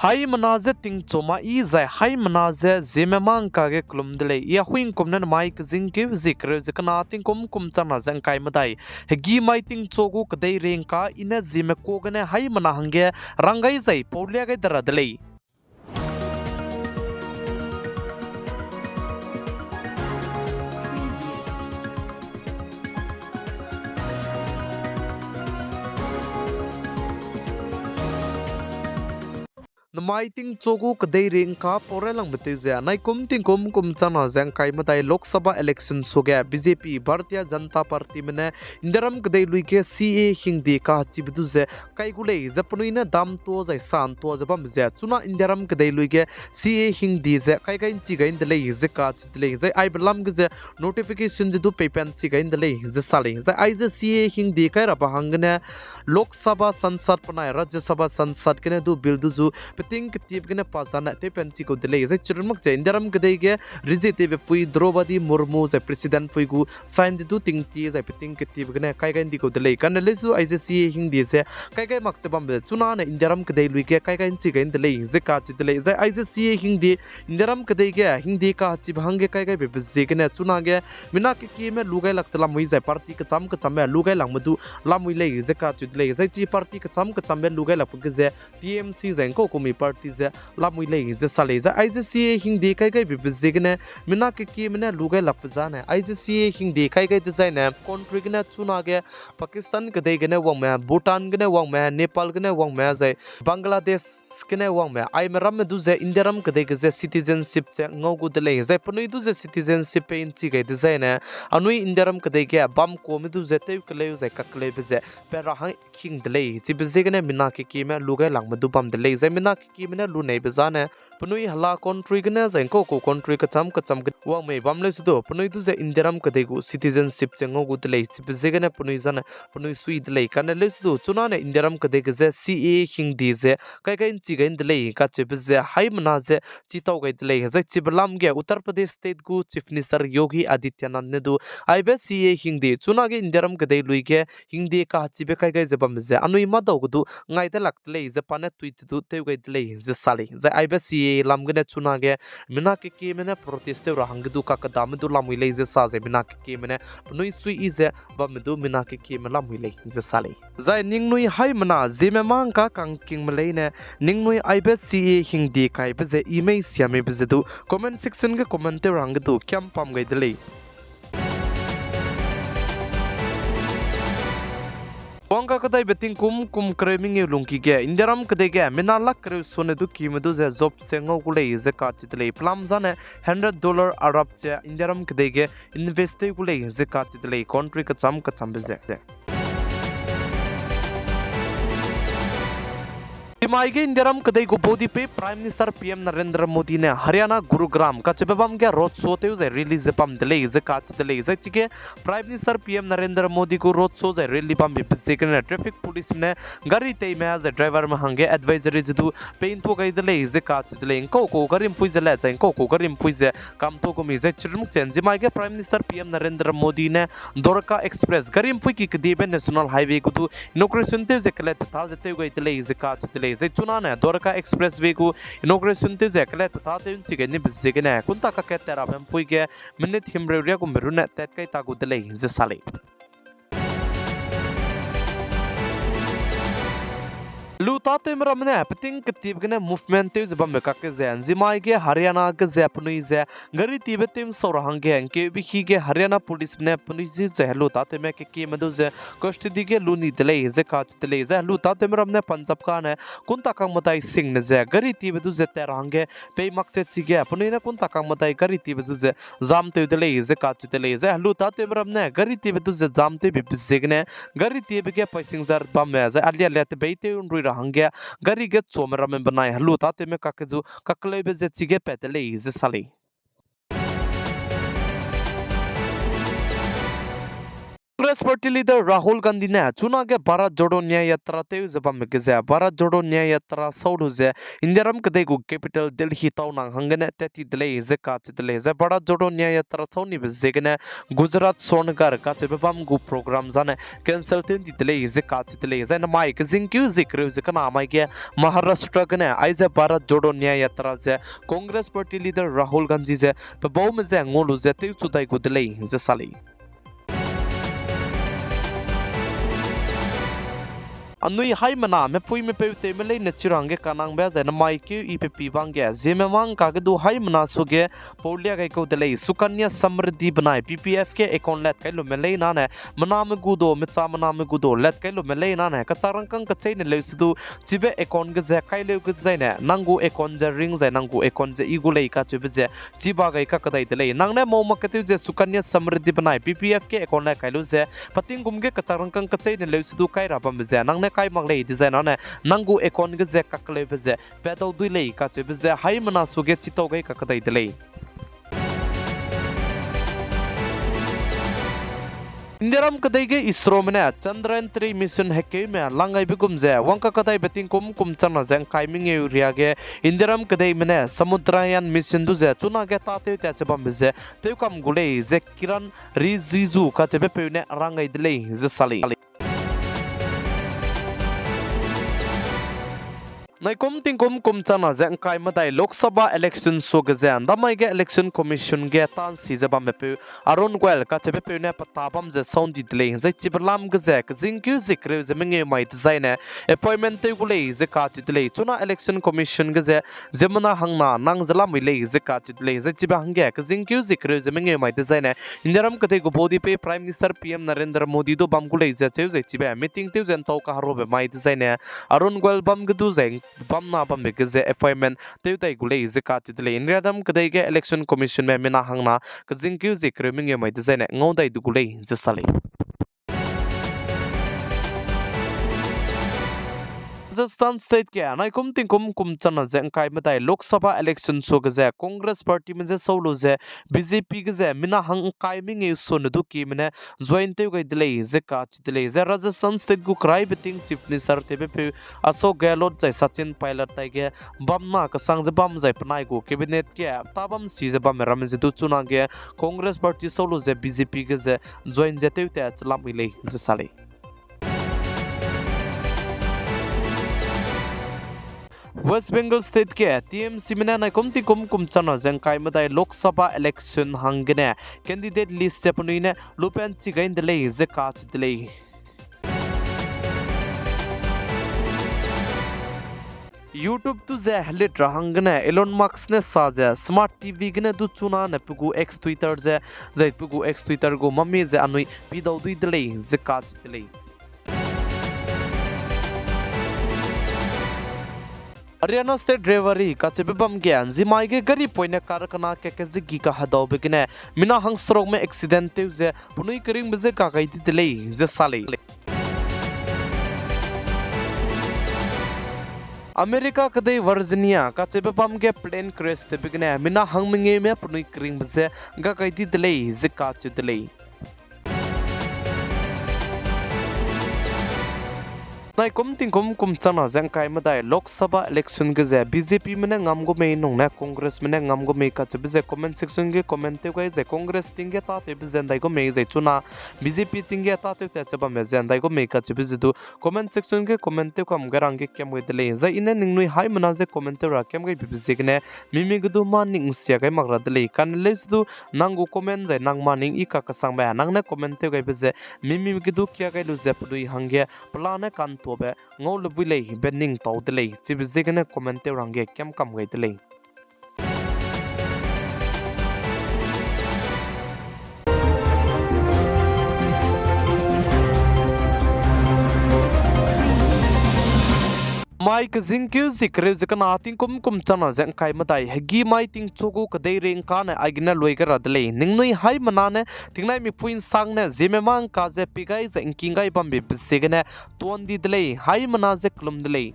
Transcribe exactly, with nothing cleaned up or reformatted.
Haimena je tingchu ma i zai haimena je Zeme mangka ge kelum de lei. I Ahuingkum ne namai kezingkeu zie kereu ze kena tingkum kum changna ze ngkai medai. Hegî mai tingchu gu kedeiringka i ne Zeme ka gene haimena hangge rang gai zai paulia gai de ra de lei. Namai tingchu gu kedeiringka pau railangbe tew ze, naikum tingkum kum changna ze ngkai medai Lok Sabha election suage B J P, Bharatiya Janata Partyme ne Indiaram kedei lui ge C A A hingde kachibe du ze kai gu lei ze penui ne dam tua zai san tua ze bambe ze, chuna Indiaram kedei lui ge C A A hingde ze kai gai nchi gai nde lei ze kacheu de lei. Zai aibe lam ge ze notification ze du peipat nchi gai nde lei ze sa lei. Zai aize C A A hingde kai rabe hanggene Lok Sabha Sansad penai Rajya Sabha Sansad gene du bill du zu peting ketibe gene pa zane tewpat nchi kau de lei. Zai chirun mak ze Indiaram kedei ge rezie tewbe pui Droupadi Murmu zai President pui gu sign ze du tingtie zai peting ketibe gene kai gai ndi kau de lei. Kane lei zu aize C A A hingde ze kai gai mak ze bambe chuna ne Indiaram kedei lui ge kai gai nchi gai nde lei ze kacheu de lei. Zai aize C A A hingde Indiaram kedei ge hingde kachibe hangge kai gaibe be ziegene chunage mina kekieme lu gai lak ze lamui zai party kecham kechambe lu gai lakme du lamui lei ze kacheu de lei. Zai chi party kecham kechambe lu gai lakbe ge ze T M C zai ngkau kumi party ze lamui lei ze sa lei. Zai aize C A A hingde kai gaibe be ziegene mina kekieme ne lu gai lakbe zane aize C A A hingde kai gai dezaine country gene chunage Pakistan kedei gene wangme, Bhutan gene wangme, Nepal gene wangme, zai Bangladesh gene wangme, aime ramme du ze Indiaram kedei ge ze citizenship ze ngau gu de lei. Zai penui du ze citizenship pei nchi gai dezaine anui Indiaram kedei ge bam kuame du ze tew keleu zai kakeleube ze pe ra hang king de lei. Chibe ziegene mina kekieme lu gai lakme du bam de lei. Zai mina kekieme ne lu neibe zane penui hela country gene zai ngkau kau country kecham kecham ge wangmei bam leu se du penui du ze Indiaram kedei gu citizenship ze ngau gu de lei. Chibe ziegene penui zane penui sui de lei. Kane leu se du chuna ne Indiaram kedei ge ze C A A hingde ze kai gai nchi gai nde lei kacheube ze haimena ze chitau gai de lei. Zai chibe lam ge Uttar Pradesh state gu Chief Minister Yogi Adityanath ne du aibe C A A hingde chunage Indiaram kedei lui ge hingde kachibe kai gai ze bambe ze anui madau ge du ngai de lak de lei ze pa ne tweet ze du tew gai de lei ze sa lei. Zai aibe C A A lam gene chunage mina kekieme ne protest tew ra hangge du kakedame du lamui lei ze sa zai mina kekieme ne penui sui i ze bamme du mina kekieme lamui lei ze sa lei. Zai ningnui haimena Zeme mangka kangkingme leine ningnui aibe C A A hingde kaibe ze i mei siameibe ze du comment section ge comment tew ra hangge du kiam pam gai de lei. Wangka kedaibe tingkum kum kereu mengeu lungki ge Indiaram kedei ge mina lak kereu sone du kime du ze job ze ngau gu lei ze kacheu de lei. Pelam zane hundred dollar Arab ze Indiaram kedei ge invest tew gu lei ze kacheu de lei. Country kecham kechambe ze Chimai ge Indiaram kedei gu body pei Prime Minister P M Narendra Modi ne Haryana Gurugram kacheube bam ge road show tew zai rally ze bam de lei ze kacheu de lei. Zai chige Prime Minister P M Narendra Modi gu road show zai rally bambe ziegene traffic policeme ne gari teime zai driverme hangge advisory ze du pei ntua gai de lei ze kacheu de lei. Ngkau kau gari mpui ze le zai ngkau kau gari mpui ze kam ta gu mi zai chirmuk chen chimai ge Prime Minister P M Narendra Modi ne Dwarka Express gari mpui ki kedibe National Highway gu du inauguration tew ze kelet petha ze tew gai de lei ze kacheu de lei. Zai chuna ne Dwarka Expressway gu inauguration tew ze kelet petha tew nchi gai nibe ziegene kunta kaket tera bempui ge minute himreu riagumbe runne tat kai ta gu de lei ze sa lei. Helu tâtewme ramme ne peting ketibe gene movement tew ze bambe kakge ze nzimai ge Haryana ge ze penui ze gari tibe tew nsau ra hangge ngkeube hi ge Haryana policeme ne penui zi ze helu tâtewme kekieme du ze custody ge lu ni de lei ze kacheu de lei. Zai helu tâtewme ramme ne Punjab kane kunta kang medai singne ze gari tibe du ze tat ra hangge pei mak ze chige penui ne kunta kang medai gari tibe du ze jam tew de lei ze kacheu de lei. Zai helu tâtewme ramme ne gari tibe du ze jam tewbe ziegene gari tibe ge passenger bamme zai alia lia tebeitew nrui ra hangge gari ge chuame ramme benai helu tâtewme kakge zu kakleube ze chige pat de lei ze sa lei. Congress Party Leader Rahul Gandhi ne chunage Bharat Jodo Nyay Yatra tew ze bambe ge ze Bharat Jodo Nyay Yatra sau lu ze Indiaram kedei gu capital Delhi tau nang hanggene tat ti de lei ze kacheu de lei. Zai Bharat Jodo Nyay Yatra sau nibe ziegene Gujarat Sonnagar kacheube bam gu program zane cancel tew di de lei ze kacheu de lei. Zai namai kezingkeu zie kereu ze kena mai ge Maharashtra gene aize Bharat Jodo Nyay Yatra ze Congress Party Leader Rahul Gandhi ze pebaume ze ngau lu ze tewchu dai gu de lei ze sa lei. Anui haimena mepuimepeu tewme leine chirangge kanangbe zai namai keu i pepi bang ge ziemme mangka ge du haimena suge paulia gai kau de lei. Sukanya Samriddhi benai P P F ge account lat kai lume lei nane, mename gu du, mecha mename gu du lat kai lume lei nane, kachak rangkâng kecheîne leu se du, chibe account ge ze kai leu ge zaine, nang gu account ze ring zai nang gu account ze i gu lei kacheube ze, chiba gai kakdai de lei. Nang ne mau mak ketew ze Sukanya Samriddhi benai P P F ge account lat kai lu ze, peting gum ge kachak rangkâng kecheîne leu se du kai ra bambe ze, nang ne kai mak lei dezai nane, nang gu account ge ze kakleube ze, padau dui lei kacheube ze, haimena suge chitau gai kakdai de lei. Indiaram kedei ge ISROme ne Chandrayaan three mission hekeume lang gaibe gum ze wang kakadaibe tingkum kum changna ze ngkai mengeu ria ge Indiaram kedeime ne Chandrayaan mission du ze chunage tâtew tat che bambe ze tewkam gu lei ze Kiran Rijiju kacheube peu ne rang gai de lei ze sa lei. Naikum tingkum kum changna ze ngkai medai Lok Sabha election suage ze ndamai ge Election Commission ge tâ nsi ze bambepeu Arun Goel kacheubepeu ne petâ bam ze sau ndi de lei. Zai chibe lam ge ze kezingkeu zie kereu ze mengeu mai dezaine appointment tew gu lei ze kacheu de lei. Chuna Election Commission ge ze ziemmena hangna nang ze lamui lei ze kacheu de lei. Zai chibe hangge kezingkeu zie kereu ze mengeu mai dezaine Indiaram kedei gu body pei Prime Minister P M Narendra Modi du bam gu lei ze cheu zai chibe meeting tew ze ntau kaherobe mai dezaine Arun Goel bam ge du zai bamna bambe ge ze appointment tew dai gu lei ze kacheu de lei. Indiaram kedei ge Election Commissionme mina hangna kezingkeu zie kereu mengeu mai dezaine ngau dai du gu lei ze sa lei. Rajasthan State ge naikum tingkum kum changna ze ngkai medai Lok Sabha election suage ze Congress Partyme je sau lu ze B J P ge ze mina hang ngkai mengeu sone du kieme ne join tew gai de lei ze kacheu de lei. Zai Rajasthan State gu keraibe ting Chief Minister tewbepeu Ashok Gehlot zai Sachin Pilot taige bamna kesang ze bam zai penai gu cabinet ge tâ bam si ze bamme ramme ze du chunage Congress Party sau lu ze B J P ge ze join ze tew tat che lamui lei ze sa lei. West Bengal State ge T M Cme ne naikum tingkum kum changna ze ngkai medai Lok Sabha election hanggene candidate list ze penui ne lupen chi gai nde lei ze kacheu de lei. YouTube du ze helit ra hanggene Elon Musk ne sa ze Smart T V gene du chunane pe gu X Twitter ze, zai pe gu X Twitter gu mami ze anui pidau dui de lei ze kacheu de lei. Haryana State Rewari kacheube bam ge nzimai ge gari poine car kena kat kezegi kahedaube gene mina hangserukme accident tew ze penui keringbe je kagai di de lei ze sa lei. America kedei Virginia kacheube bam ge plane crash tewbe gene mina hang mengeume penui keringbe je gagai di de lei ze kacheu de lei. Naikum tingkum kum changna ze ngkai medai Lok Sabha election ge ze B J Pme ne ngam gu mei nung ne Congressme ne ngam gu mei kacheube ze comment section ge comment tew gai zai Congress ting ge tâtewbe ze ndai gu mei zai chuna B J P ting ge tâtew tat che bamme ze ndai gu mei kacheube ze du comment section ge comment tew kam gai rangge kiam gai de lei. Zai i ne ningnui haimena je comment tew ra kiam gaibe ziegene mimi ge du mâ ning nsia gai mak ra de lei. Kane leu se du nang gu comment zai nang mâ ning i kakesangbe nang ne comment tew gaibe ze mimi ge du kia gai lu ze penui hangge pelane kantuabe ngau le bui lei be ning tau de lei. Chibe ziegene comment tew rangge kiam kam gai de lei. Mai kezingkeu zie kereu ze kena tingkum kum changna ze ngkai medai hegî mai tingchu gu kedeirei ngkane aigene lui gai ra de lei. Ningnui haimena ne tingnaimik pui nsangne ziemme mâ ngka ze pie gai ze ngking gai bambe ziegene tuan di de lei, haimena je kelum de lei.